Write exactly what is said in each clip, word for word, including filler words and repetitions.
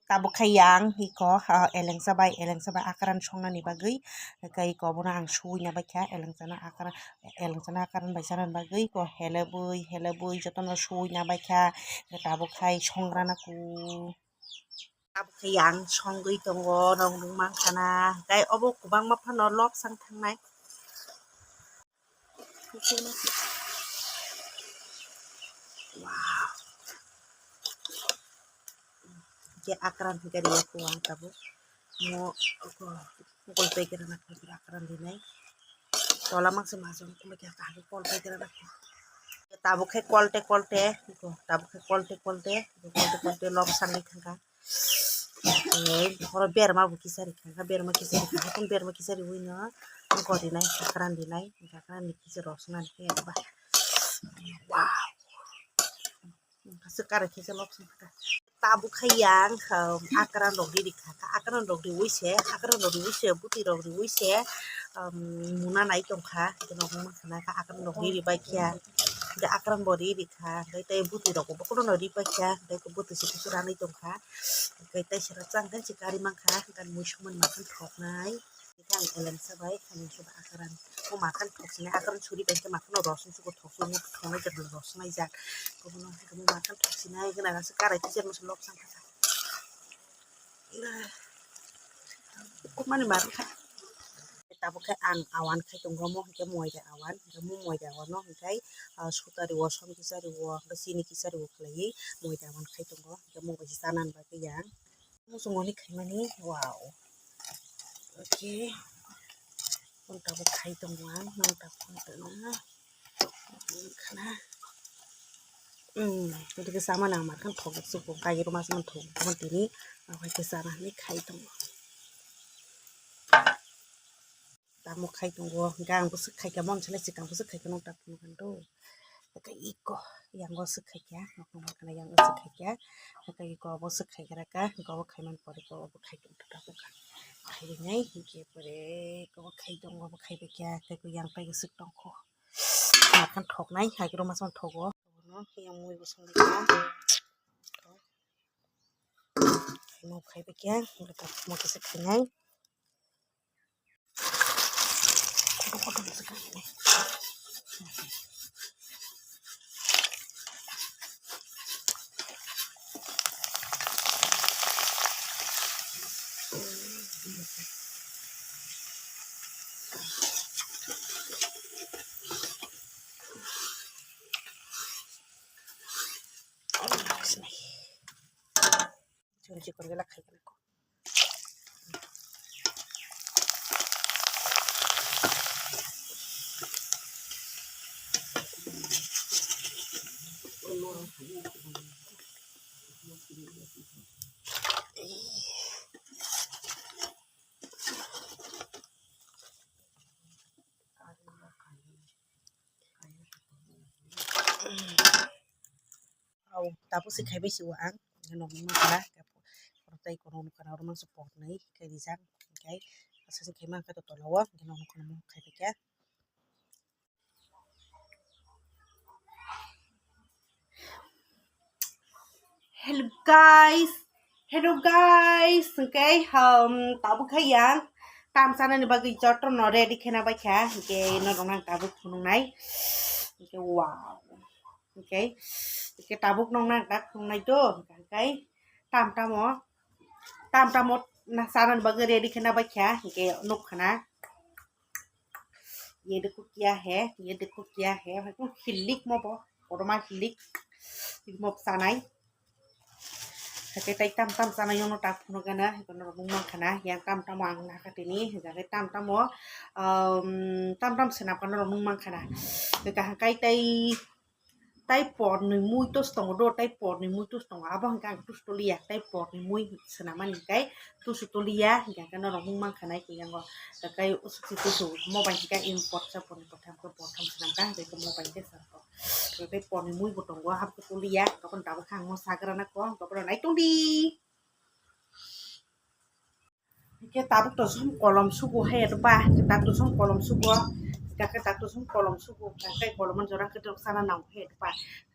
Tabuk khe yang iko, ah, elengsa bai, elengsa bai akran songnani bagwi, hwnkhe iko bono ang suina baikha, elengsa no akran, elengsa no akran bai chanani bagwi iko helebwi, helebwi jotono suina baikha, tabuk khai songrana ku. Tabuk khe yang songwi tongo, norok nukmankha na, tei obo kwbangma phano lobsang thangnai. Wow. Khe akran hwnkhe riya khe ang tabuk. Mo, ko, kol paikera na kol akran rinai. Tola mangsa majong kol khe kaham kol paikera na. Tabuk khe kolte kolte, tabuk khe kolte kolte, kolte kolte lobsang ri thangkha. Horo berma bo kisa rikha, berma kisa rikha, hakhe berma kisa riwi no gori nai, sakran di nai, sakran di kisa rosna khe ba. Wow. Kasa kara kisa lobsang kha. Tabuk khe yang, um, akran rok ri rikha, akran rok riwi se, akran rok riwi se, buti rok riwi se, um, muna nai tongkha, hwnkhe no mangkha na kha, akran rok ri ribai khe, hwnkhe akran bo ri rikha, hwnkhe tei buti rok bo bokhorok no ripai kha, hwnkhe buti se kusu ranwi tongkha. Hwnkhe tei sero chang khe se kari mankha, hwnkhe mui sumani mankhe thoknai. Hwnkhe ang elengsa bai, elengsa bai akran. O makan thoksinai, akran suri bai khe makan rosong sugo thoksugo, thoknai jak rosong nai jak. Bono hwnkhe makan thoksinai, gana gana se karai teacher masa lobsang kha. Kumani mar kha. Tabuk khe ang awan khai tongo, mo hwnkhe moida awan, hwnkhe mo moida awan no hwnkhe, ah, sutari o, som kisari o, hwnkhe chini kisari o khlaiwi moida awan khai tongo, hwnkhe mo bai se chanani bagwi yang. Muchungoni khaimani, wow. Okay. Ang tabuk khai tongo ang, ang tabuk khai tongo. Khana. Hmm, tini ke sama nang makan thok suku kai rumah sama thok, tini, apa ke sana ni khai tongo. Tamo khai tongo, hwnkhe ang bwswk khaikha, mon sale swkang bwswk khaikha, nwng tak phunukha do. Hwnkhe iko, yang o swk khaikha, nokni hwnkhana yang o swk khaikha, hwnkhe iko obo swk khaikha raka, hwnkhe obo khaimani pore iko obo khai tongkha, tabuk khai rinai, hwnkhe pore iko khai tongo, obo khaibaikha, tei yang pai swk tongkho. Makan thoknai, hai khe rw masama thogo. Yang mui bo songlaikha. Mo khaibaikha, mo kisa khainai. Kotor kotor kisa khainai. Chikon gela khai gela ko. Au, tabuk se khaibai se o ang, nokni mangkha, tei kono nukha na oro mangsa poknwi khe rijak, hwnkhe aswk se khai mankha to tola o, hwnkhe nokni khaibai khe. Hello guys, hello guys, hwnkhe, um, tabuk khe yang tam chanani bagwi jotono ready khena baikha, hwnkhe norokno ang tabuk phunuknai, hwnkhe wow, hwnkhe, hwnkhe tabuk nokno ang tak phunuknai do, hwnkhe tam tamo, tam tamo na chanani bagwi ready khena baikha, hwnkhe nukha na. ये देखो क्या है, ये देखो क्या है, hwnkhe hilik mo bo, kotorma hilik, hilik mo chanai. Hwnkhe tei tam tam chanai yono tak phunukgana, hwnkhe norok nukmankha na, yang tam tamo ang nakha tini, hwnkhe tam tamo, um, tam tam swnamkha norok nukmankha na. Hwnkhe hwnkhe tei Tai porni mui tos tongo do, tai porni mui tos tongo. Abo hwnkhe ang tos toliya, tai porni mui swnamani hwnkhe tos toliya, hwnkhe norok nukmankha nai khe yango. Tei usuk si tos mobile hwnkhe import sa porni portham khe portham swnamkha, hwnkhe mobile khe sa ko. Tai porni mui bo tongo, abo khe toliya, tokon tabuk khe ang mo sagrana ko, tokon nai tongdi. Hwnkhe tabuk to som kolom sugo he rwba, tabuk to som kolom sugo, hwnkhe tabuk to som kolom sugo, hwnkhe kolom jora kwdwk sana nango he rwba.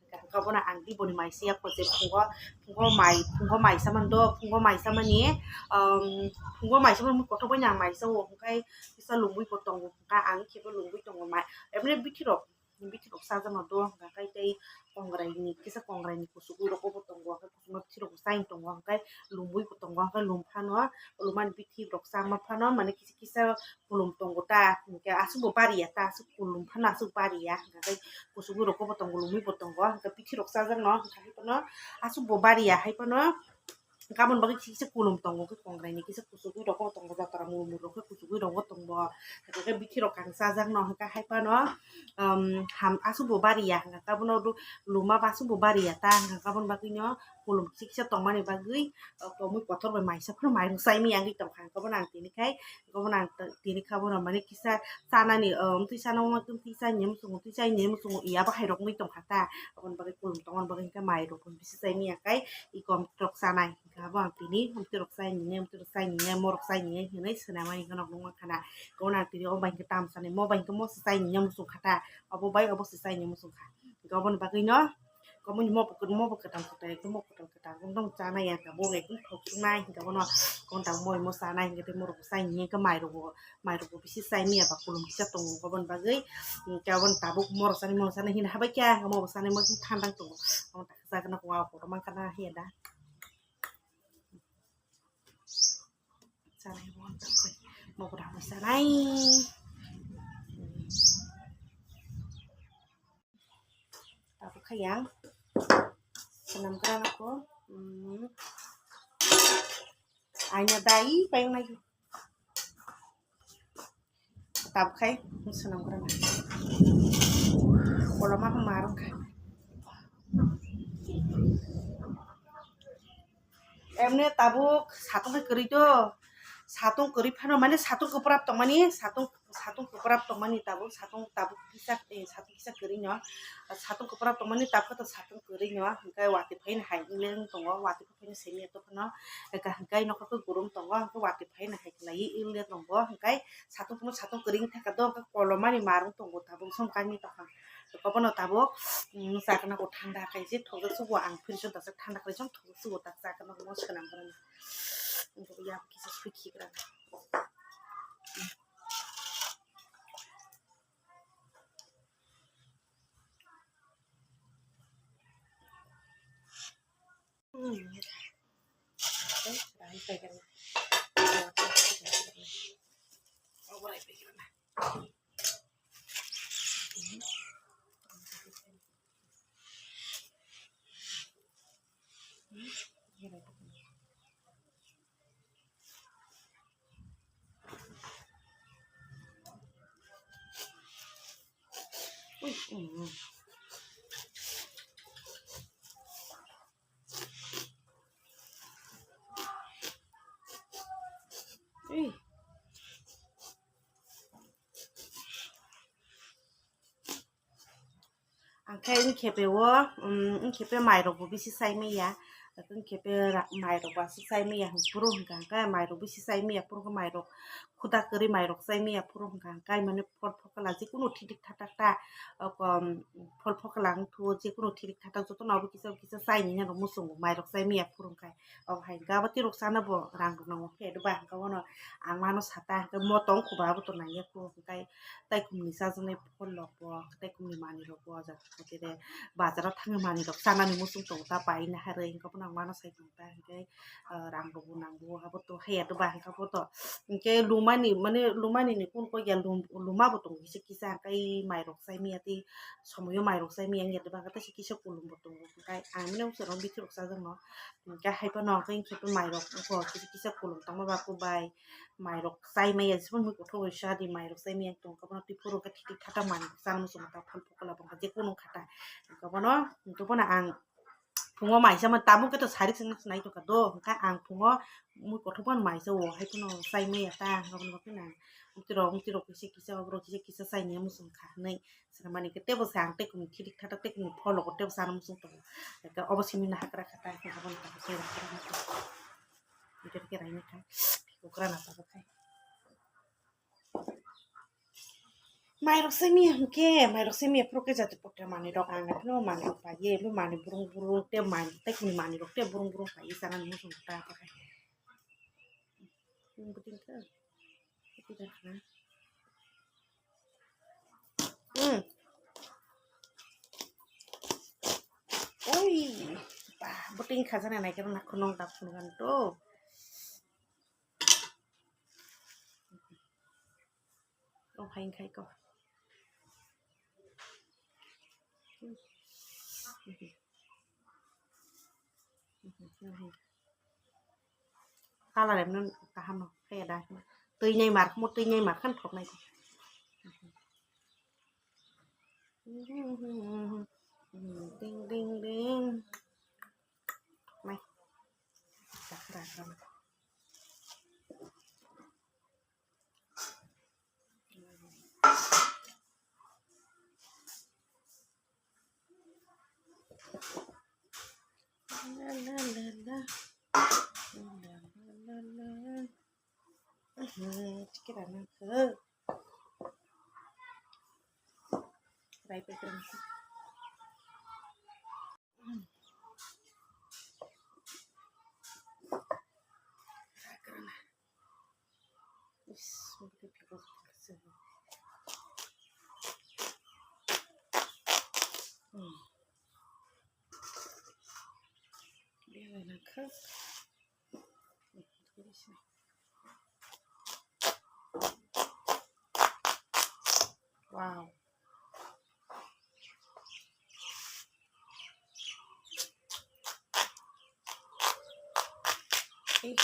Hwnkhe bono ang tei boni maisa ya, phungo, phungo mai, phungo maisa mani do, phungo maisa mani, um, phungo maisa mani kothok bai no ang maisa o, hwnkhe kisa lumwi bo tongo, hwnkhe ang khe bo lumwi tongo mai, emne bithi rok, bithi rok sajak no do, hwnkhe tei kongrai ni, kisa kongrai ni kuchugwi rok bo tongo, hwnkhe kuchukma bithi rok bo chai tongo, hwnkhe lumwi bo tongo, hwnkhe lum phano, lumani bithi rok chama phano, mane kisa kisa kulum tongo ta, hwnkhe aswk bo bariya ta, aswk kulum phano aswk bariya, hwnkhe kuchugwi rok bo tongo, lumwi bo tongo, hwnkhe bithi rok chajak no, hwnkhe hai phano aswk bo bariya, hai phano kabun bagwi kisa kulum tongo, kongrai ni kisa kuchugwi rok bo tongo, jatara murmur rok khe kuchugwi rok bo tongo, hwnkhe bithi rok ang chajak no, hwnkhe hai phano, um, ham aswk bo bariya, hwnkhe abono luma bo aswk bo bariya ta, hwnkhe aboni bagwi no kulum kisa kisa tongmani bagwi, uh, komui kotor bai maisa phano mairung chai manya wngwi tongkha, hwnkhe bono ang tini khai, hwnkhe bono ang t-, tini kha bono mane kisa chanani, uh, amtwi chana, amtwi chai ni muchungo, amtwi chai ni muchungo ya bahai rok wngwi tongkha ta, aboni bagwi kulum tongmani bagwi hwnkhe mairung bisi chai manya khai iko amtwi rok chanai, hwnkhe abo ang tini amtwi rok chai nini, amtwi rok chai nini, morok chai nini hinwi swnamani hwnkhe nok nukmankha na, hwnkhe bono ang tini o bai hwnkhe tamo chanai, mo bai hwnkhe mo se chai nini muchungkha ta, obo bai obo se chai nini muchungkha, hwnkhe oboni bagwi no. Omo ni mokol, mokol kwtal kwtal, ekdom mokol kwtal kwtal, ekdom chanai ya, tabuk ekdom thok suknai, hwnkhe bono, bono tabuk moi mo chanai, hwnkhe tei morok bo chai ni, hwnkhe mai rok bo, mai rok bo bisi chai manya ba, kulum kisa tongo, aboni bagwi, hwnkhe aboni tabuk morok chanai, morok chanai hinwi habai kha, hwnkhe morok chanai mo thanda tongo, omo tak chakna kowa kotor mankha na hiya da. Chanai bo, mokol rok bo chanai. Tabuk khe yang swnam gra nokho, hmm, aina dai payung nai. Tabuk khai swnam gra na. Koloma khe marung kha. Emne tabuk satung khe kwrwi do. Satung kwrwi phano mane satung kwprap tongmani, satung, satung kwprap tongmani tabuk, satung tabuk kisa, eh, satung kisa kwrwi no. Satung kwprap tongmani tabuk to satung kwrwi no. Hwnkhe watwi phaino hai wng tongo, watwi phaino simi to phano. Hwnkhe nokho khe gurum tongo, hwnkhe watwi phaino hai khlaiwi wng tongo. Hwnkhe satung phano satung kwrwi wng thangkha do, hwnkhe kolomani marung tongo tabuk som kainwi tongkha. Obono tabuk, mm, chakna bo thanda khaisi thokjak sugo ang fridge o dajak thanda khlai chong thokjak sugo tak chakna bo swnam gra. Wngkha ya kisa sui khigra. Ui, mm. Ui. Ang khe wng khe o, um, wng khe mairok bo bisi chai manya, wng khe ra-, mairok bo aswk chai manya phuru hwnkha hwnkhe mairok bisi chai manya phuru hwnkhe mairok khuda kwrwi mairok chai manya phuru hwnkha hwnkhe mane phol phokla jikunu thithik thathak ta, o kom, phol phokla wngthu jikunu thithik thathak jotono obo kisa kisa chai nini rok muchungo mairok chai manya phuru hwnkhe. Obo hai hwnkhe abo twi rok chana bo rang rok nango khe, ba hwnkhe bono ang mano sata hwnkhe mo tong kho ba abo to nangya kho hwnkhe tei kumni chajaknai phol rok bo tei kumni manwi rok bo o jaga khe de bazar o thangwi manwi rok chanani muchung tongo ta paina harwi hwnkhe bono ang mano sai tong ta hwnkhe, ah, rang rok bo nango abo to haya do ba hwnkhe bo to hwnkhe lumani mane lumani ni kun kok ya lum-, luma bo tongo kisa kisa hwnkhe mai rok chai manya tei somoio mai rok chai manya wngya de ba hwnkhe tei kisa kulum bo tongo hwnkhe ang mane bithi rok chajak no. Hwnkhe hai phano hwnkhe hwnkhe mairok wngkha kisa kisa kulum tongma ba kok bai mairok chai manya jesa mui kothok bai sa di mairok chai manya tongkha bono tei phuru khe thithik thathak manwi chana muchungo ta phal phukla bo wngkha jekunu wngkha ta hwnkhe bono hwnkhe bono ang phungo maisa mani tabuk khe to sarik sengna nai tongkha do hwnkhe ang phungo mui kothok bono maisa o hai phano chai manya ta hwnkhe bono khe nang mukti rok mukti rok kisa kisa oborok kisa kisa chai manya muchung kha hinwi. Swnamani khe teibo se ang tei kunu thithik thathak tei kunu phol rok teibo sana muchung tongo. Eke obo simi nahakra kha ta, eke obo nahakra kha ta. Eke eke raini kha, okra na tabuk khai. Mairok simi hwnkhe, mairok simi phuru khe jati potra manwi rok ang phano manwi rok pai ye, bo manwi burung burung tei manwi tei kuni manwi rok tei burung burung pai ye chana ni muchung ta pakai. Hmm, buting khe. Buting khe. Hmm. Oi, ba, buting khajana nai khe na khunung dap khunung to. Oh, hai khai ko. Kalar emno kaham no khe da. Twi nai mar, mo twi nai mar khan thok nai. Ding ding ding. Thok nai. Chakra kram. La, la, la, la. La, la, la, la. Mhm, chikira na khe. Rai pe kira na khe. Rai kira na. Is, mungkin piko. Hmm. Dia lain angka. Wow. Eh.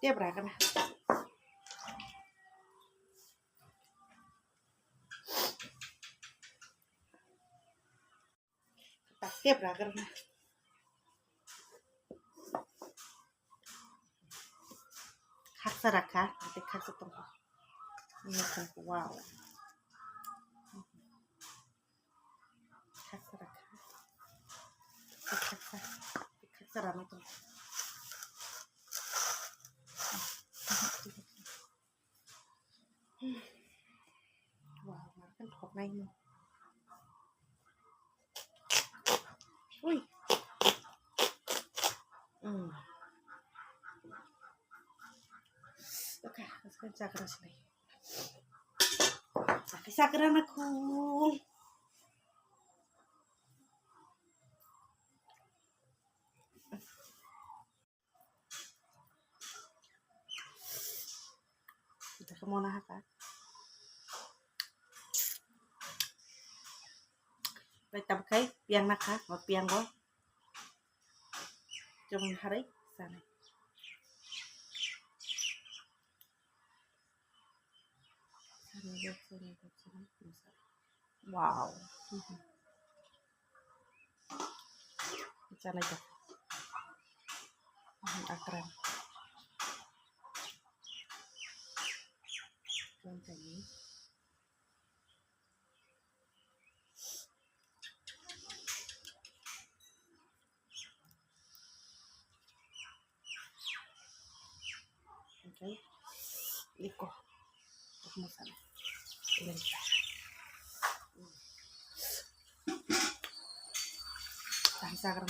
Dia berapa? Takte bragar na. Khaksa rakha, ate khaksa tong. Ini kan wow. Khaksa rakha. Khaksa, khaksa rama tong. Wah, makan thok nai ni. Ui. Hmm. Oke, sekarang cakra sini. Pakai cakra aku. Ito ka muna haka. Bai tabkai piang na kha, o piang go. Jomon harai sana. Wow. Chanai ta. Akran. Okay. Iko. Iko masala. Ini. Tahi sagar.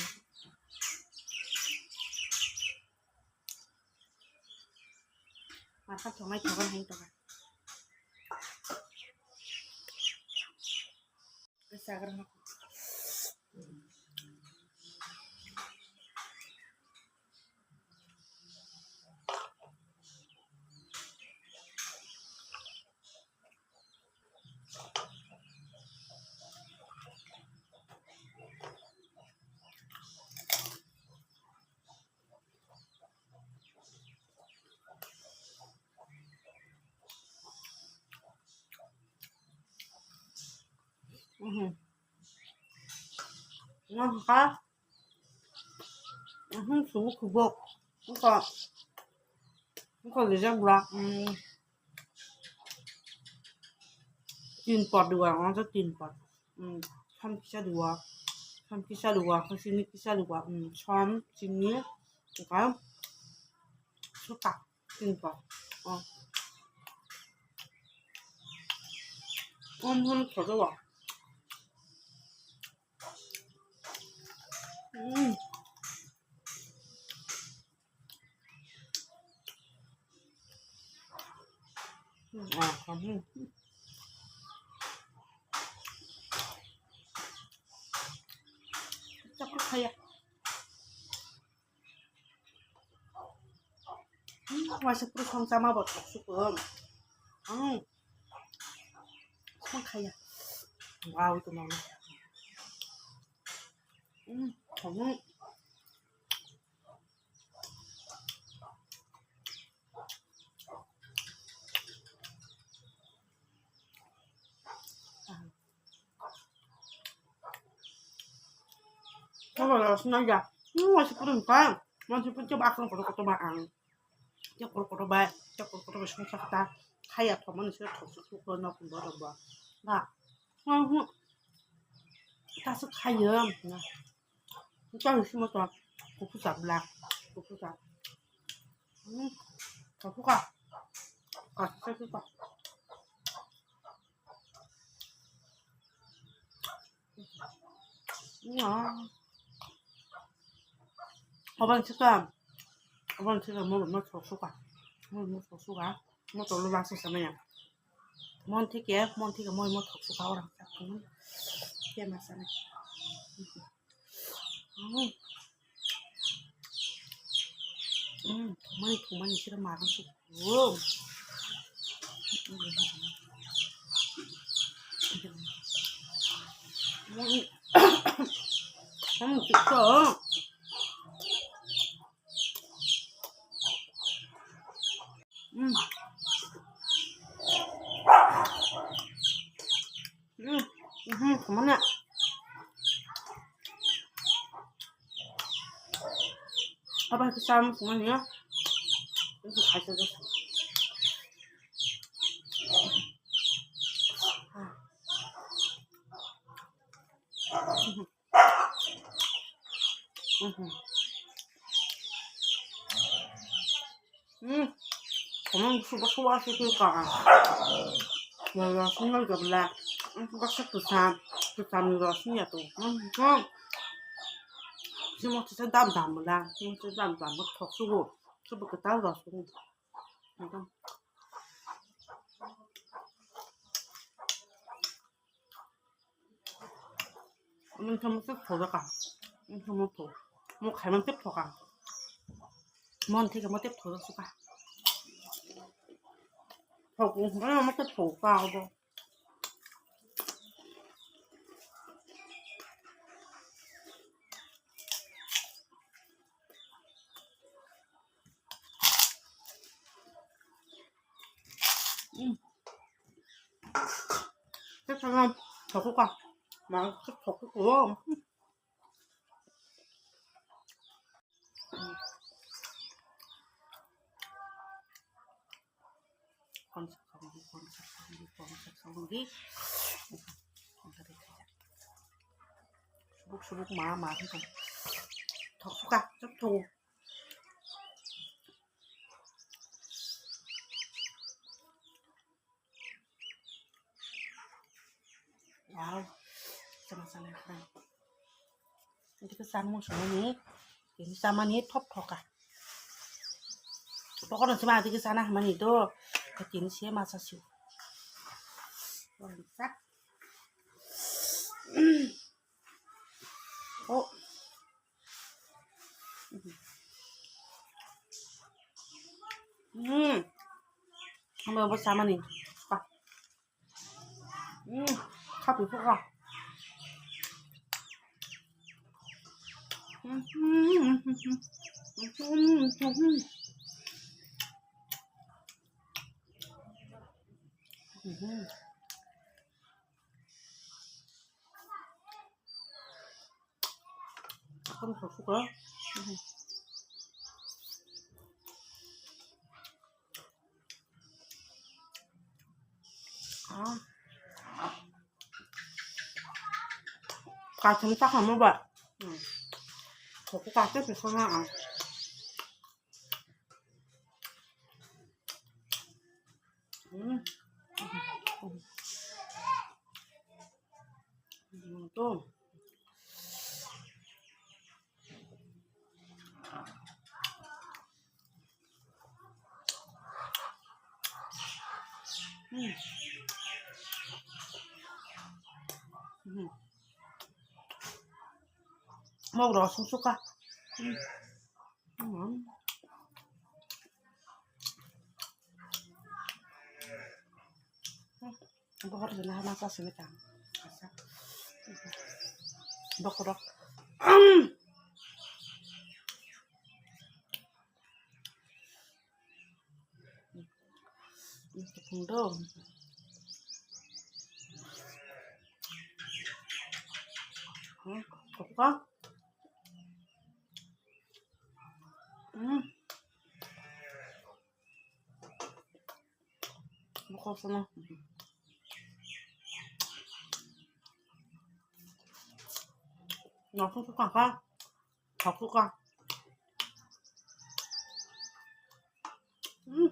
Marka thomai thogan hai thogan. Sagar. Mhm. Nang ka. Mhm, subu kubuk. Engko. Engko rijak bwla. Hmm. Tin pot dua, ang tin pot. Hmm. Som kisa dua. Som kisa dua, sini kisa dua. Hmm. Som, sini, Oke. Suka. Tingko. Oh. Om hum thodo. Hmm. Hmm, ah, hmm. Chakuk khaya. Hmm, waisa puru song chama bo thok sukun. Hmm. Song khaya. Wow, itu mama. Hmm, hmm. Abo rosna ya. Hmm, waisa purun ka. Mansi pun coba akang kotor kotor ba ang. Cek kotor kotor ba, cek kotor kotor ba sung sakta. Khaya thomani sira thok suk suk no pun bodo ba. Ba. Hmm, hmm. Tasuk khaya. Nah. Ito ang simo to. Kukusa bla. Kukusa. Hmm. Kukusa. Kukusa. Abang sika, abang sika mo mo thok suka, mo mo thok suka, mo tolo bangsa sama ya. Mon thike, mon thike mo mo thok suka orang saka. Kaya masana. Hmm. Hmm, thumani, thumani sira marang su. Oh. Hmm, tikko. Hmm. Hmm, hmm, kemana? Apa itu sama semuanya? Itu kasih aja. Hmm. Kamu suka suka sih tuh kan. Ya ya, sini gak belah. Suka sih tuh sam, tuh sam rasanya tuh. Hmm. Simo tuh dam dam belah, simo tuh dam dam belah thok suka, suka kita rasanya. Mungkin kamu tuh thok ka, mungkin kamu tuh mau kayak mantep thok ka, mon thik kamu tep thok suka, thok, mungkin kamu tep thok ka, apa? Hmm. Chắc chắn không? Thổi cái con. Mà cái thổi cái của. Con sắp không đi, con sắp không đi, con sắp không đi. Subuk, subuk, mà, mà, không cần. Thổi suka, chắc thổi. Wow, sama-sama keren. Nanti kesan musuh ini, ini sama nih top toka. Pokoknya cuma nanti kesana mana itu, ketini sih masa sih. Lengkap. Oh. Hmm. Hamba bo samani. Pa. Hmm. Khapi phuka. Hmm. Akon thok suka. Ah. Kaitham ta kamo ba. Hmm. Thok ka te se sana ah. To. Hmm. Hmm. Mau rosong suka. Hmm. Hmm. Bohor jena hana sa sini kan. Asa. Bokorok. Tepung do. Hmm, kokka. Hmm. Bokol sana. Nokong suka ka. Thok suka. Hmm.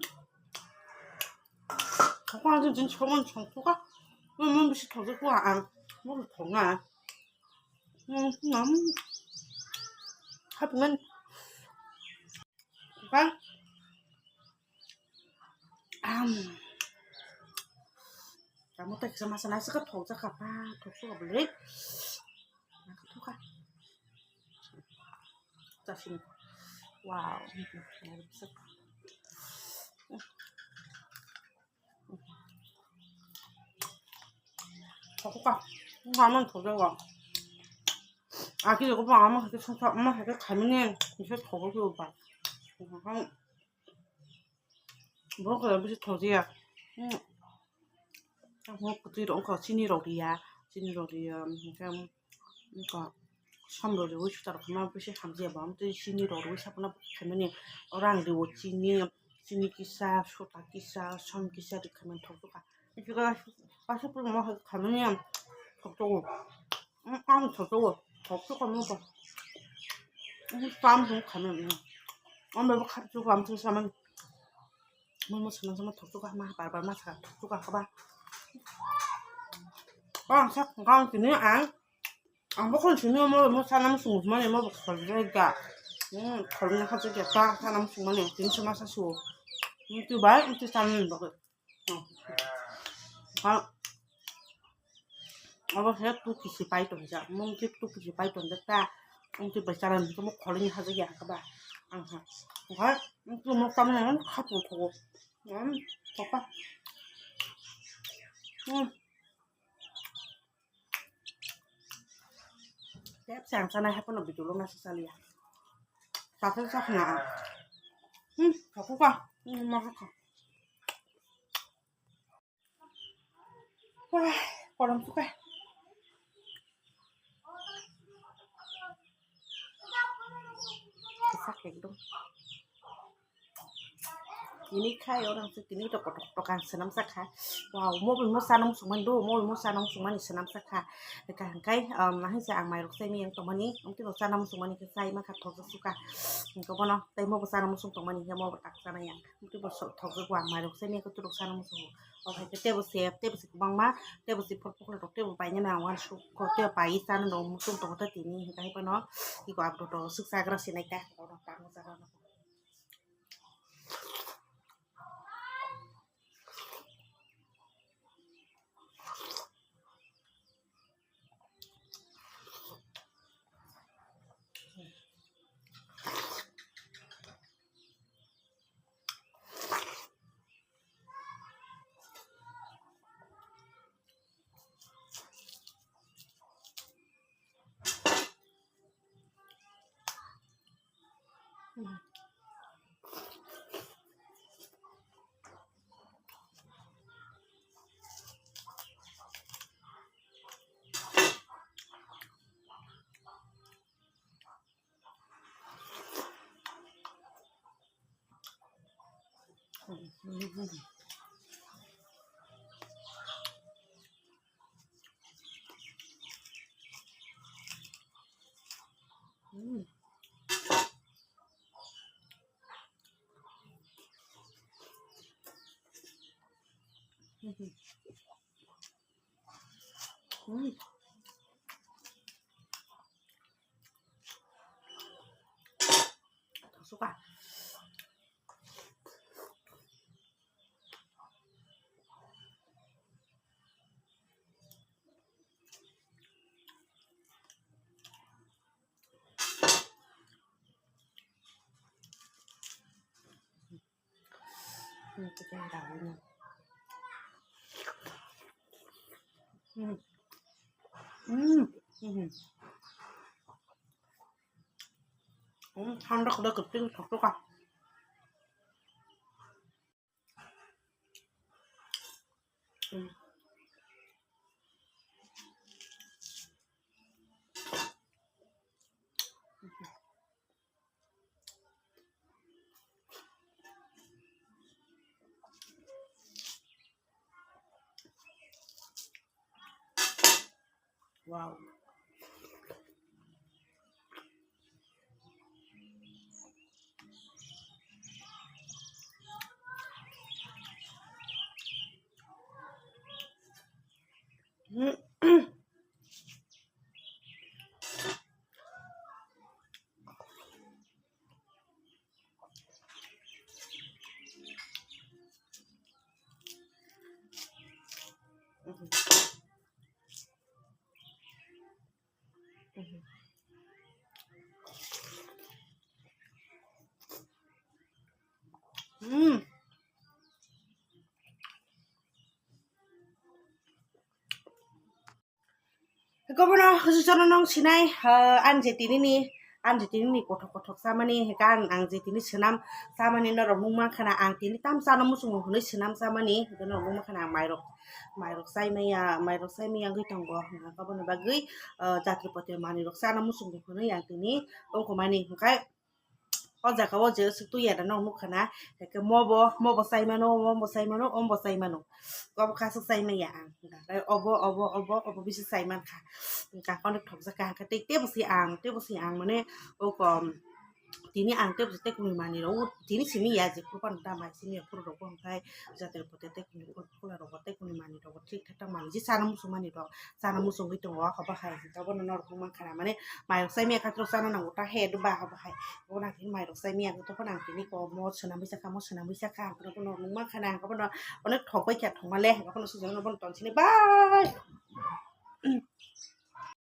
Thok suka tu jin chong chong suka. Hmm, hmm, bisi thok suka ang. Mo thok nga. Hmm, hmm. Hap ngan. Ka. Am. Kamu tak sama sana suka thok suka pa, thok suka beli. Thok suka. Wow. Thok ka. Ngaman thok ka. Aki ko pa ama ke thok ama ke khamini. Bisa thok ko ba. Bo ko bisa thok ya. Mo kutui rok ko chini rok ya. Chini rok ya. Ko. Som rok riwi sutar khama bisi hamjia bo, amtwi chini rok riwi sapna khaimani. Oro ang riwo chini, chini kisa, suta kisa, som kisa ri khaimani thok suka. Kisa kasa pura mo khaimani ang thok suka. Ang thok suka, thok suka mo ba. Tam hum khaimani. Ang ba khap suka amtwi saman. Mo mo sana sama thok suka ma bar bar ma saka thok suka kaba. Ang sak ang tini ang Ang bo khon simi mo mo sana mo sung mani mo bo khol rega. Hmm, khol na kha je ta sana mo sung mani tin sama sa su. Hmm, tu bai, hmm, tu sana mo bo. Hmm. Ha. Abo he tu kisi pai ton ja. Mo ki tu kisi pai ton ja ta. Hmm, tu bai sana mo khol ni kha je ya ka ba. Ang ha. Ha, hmm, tu mo sana mo kha tu ko. Hmm, ko pa. Hmm. Tep sang sana hapo no bitulung nasi salia. Satu sak na. Hmm, aku ka. Hmm, mah ka. Wah, kolam suka. Sak ekdom. Tini khai orang se tini to kotok kotok ang senam sakha. Wow, mo bo mo sanam sungman do, mo bo mo sanam sungmani senam sakha. Ka hangkai, um, nahai se ang mairok sai miyang tongmani, umti bo sanam sungmani ke sai ma kha thok suka. Ko bono tai mo bo sanam sung tongmani ke mo bo tak sana yang. Umti bo thok ko ang mairok sai miyang ko turok sanam sung. O hai ke tebo se, tebo se kubang ma, tebo se phor phokle rok tebo pai na ang wan su ko tebo pai sana do mutung tong ta tini hingkai pano. Iko abdo to suk sagra sinai ta. Kono tang sagra. Hmm, chicken dawi no. Hmm. Hmm. Hmm. Hmm, thanda khuda khuda thok thok ka. Hmm. Wow. Hmm. Kobono hwswk chwrwng nung sinai, ah, ang je tinini, ang je tinini kothok kothok chamani, hwnkhe ang, ang je tini swnam chamani norok nukmankha na, ang tini tamo chana muchungo hwnwi swnam chamani, hwnkhe norok nukmankha na, ang mairok, mairok chaimaya, mairok chaimaya wngwi tongo, hwnkhe aboni bagwi, ah, jatri poti manwirok chana muchungo hwnwi ang tini tongkha mani, hwnkhe o jaga o je aswk twi ya da nok nukha na, hwnkhe mobo, mobo chai mano, mobo chai mano, ombo chai mano, obo kaisa chai manya ang, obo, obo, obo, obo bisi chai mankha, hwnkhe ang kono thokjak kha, hwnkhe tei tebo se ang, tebo se ang mane o kom, tini ang tebo se tei kwnwi manwi rok, tini simi ya je phuru phano da mai simi ya phuru rok bo hwnkhe jatri poti tei kwnwi phuru rok bo tei kwnwi manwi rok bo thik thak thak manwi je chana muchung mani rok. Chana muchungwi tongo, abo hai hwnkhe bono norok wngmang khana, mane mairok chai maya khe chana nango ta he, ba abo hai. Bono ang tini mairok chai maya khe tongphano ang tini kok mo swnamwi chakha, mo swnamwi chakha, ang bono norok wngmang khana, ang bono onek thok bai kha thokma le, ang bono sujak bono tonsini bai.